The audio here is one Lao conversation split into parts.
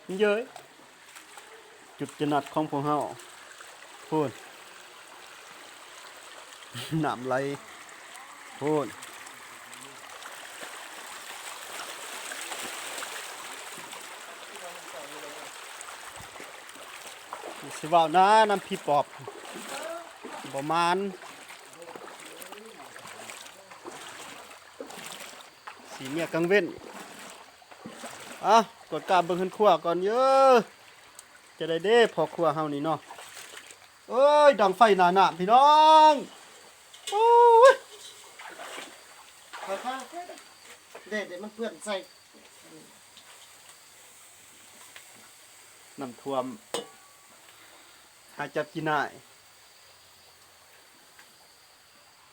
ເຢີ້ຍ ຈຸດຈະນັດຂອງພວກເຮົາ ພຸ້ນ ນ້ຳໄຫຼ ພຸ້ນ ຊິເວົ້ານານຳຜີປອບ ບໍ່ໝານ ສີເມຍກາງເວັນ. ເອົາ ກວດກາເບິ່ງເຮືອນຄົວກ່ອນເດີ້ ຈະໄດ້ເດ້ພໍ່ຄົວເຮົານີ້ເນາະ. ເອີຍ ດັງໄຟໜ້ານ້ຳພີ່ນ້ອງ ໂອ້ຍ ຄ່ອຍໆ ເດ້ ເດ້ ມັນເປື້ອນໃສ່ ນ້ຳຖ້ວມ ຫາຈັບກິນໄດ້.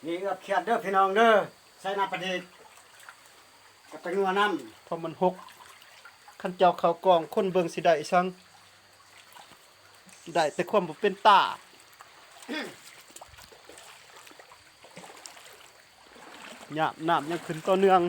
ມີເອືອບຂຽດເດີ້ພີ່ນ້ອງເດີ້ ໃສ່ນ້ຳປາດີກກັບແປ້ງນົວນຳ ເພາະມັນຫົກ ຄັນເຈົ້າເຂົ້າກ້ອງ ຄົນເບິ່ງຊິໄດ້ອີ່ສັງ ໄດ້ແຕ່ຄວາມບໍ່ເປັນຕາ ຍາມນ້ຳຍັງຂຶ້ນຕໍ່ເນື່ອງ.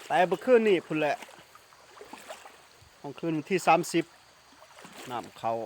ແຕ່ເມື່ອຄືນນີ້ພຸ້ນແຫຼະ ຂອງຄືນວັນທີສາມສິບ ນ້ຳເຂົ້າ